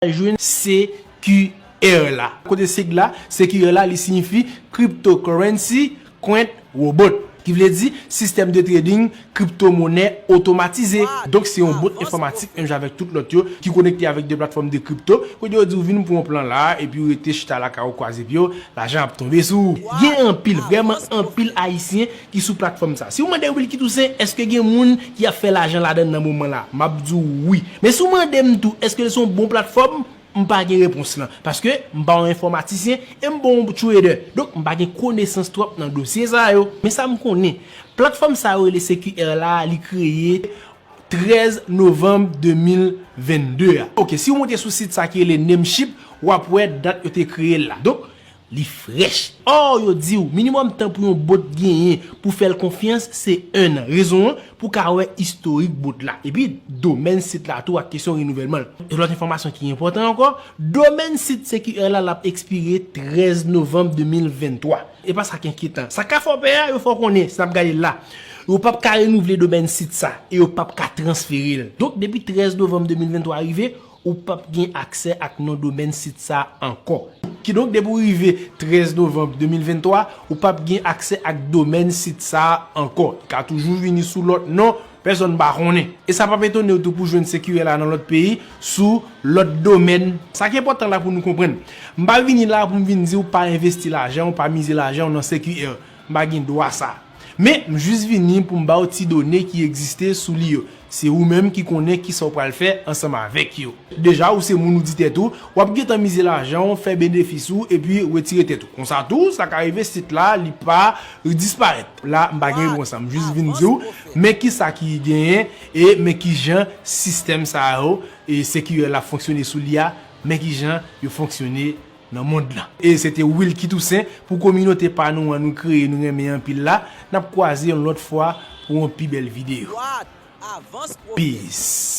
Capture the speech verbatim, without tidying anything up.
jwenn C Q R la. Kote sig la, C Q R la, li siyifi Cryptocurrency Quant Robot, ki vle di sistèm de trading kripto monè otomatize. Donk, se yon bot enfòmatik, menm jan avèk tout lòt yo, ki konekte avèk de platfòm de kripto. Kote yo di w vin pran yon plan la, epi w rete chita lakay ou kwaze pye w, lajan ap tonbe sou ou. Gen anpil, vrèman anpil Ayisyen ki sou platfòm sa. Si w mande Wilky Toussaint, èske gen moun ki ap fè lajan ladan nan moman la? M ap di w wi. Men si w mande m tou, èske l se yon bon platfòm? M pa gen repons lan, paske m pa yon enfòmatisyen e m pa yon trader. Donk, m pa gen konesans twòp nan dosye sa yo. Men sa m konnen, platfòm sa yo rele C Q R la, li kreye trèz novanm de mil vennde a. Ok, si w monte sou sit sa ki rele Namecheap, w ap wè dat yo te kreye l la. Donk, li frèch. Or, yo di w, minimòm tan pou yon bot genyen pou fè l konfyans, se en an. Rezon an, pou w ka wè istorik bot la. Epi, domèn sit la tou ak kesyon renouvèlman l. E lòt enfòmasyon ki enpòtan ankò, domèn sit C Q R la, l ap ekspire trèz novanm de mil venntwa. E pa sa ki enkyetan. Sa ka fè w pè a, yo fè w konnen, si n ap gade la, yo p ap ka renouvle domèn sit sa, e yo p ap ka transfere l. Donk, depi trèz novanm de mil venntwa rive, ou p ap gen aksè ak non domèn sit sa ankò. Kidonk, depi w rive trèz novanm de mil venntwa, ou p ap gen aksè ak domèn sit sa ankò. Li ka toujou vini sou lòt non, pèsonn pa konnen. E sa p ap etone w tou pou jwenn C Q R la nan lòt peyi, sou lòt domèn. Sa ki enpòtan la pou nou konprann. M pa vini la pou m vin di w pa envesti lajan w, pa mize lajan w nan C Q R. M pa gen dwa sa. Men, m jis vini pou m ba w ti done ki egziste sou li yo. Se ou menm ki konnen kisa w pral fè ansanm avèk yo. Deja, ou se moun ou di tèt ou, w ap gentan mize lajan w, fè benefis ou, epi retire tèt ou. Konsa tou, sa ka rive sit la, li pa disparèt. La, m pa gen repons la. M jis vin di w, men kisa ki genyen, e men kijan sistèm sa yo, e C Q R la fonksyone sou li a, men kijan yo fonksyone nan mond lan. E se te Wilky Toussaint pou kominote pa nou an nou kreye, nou renmen anpil la. N ap kwaze yon lòt fwa pou yon pi bèl videyo. Peace.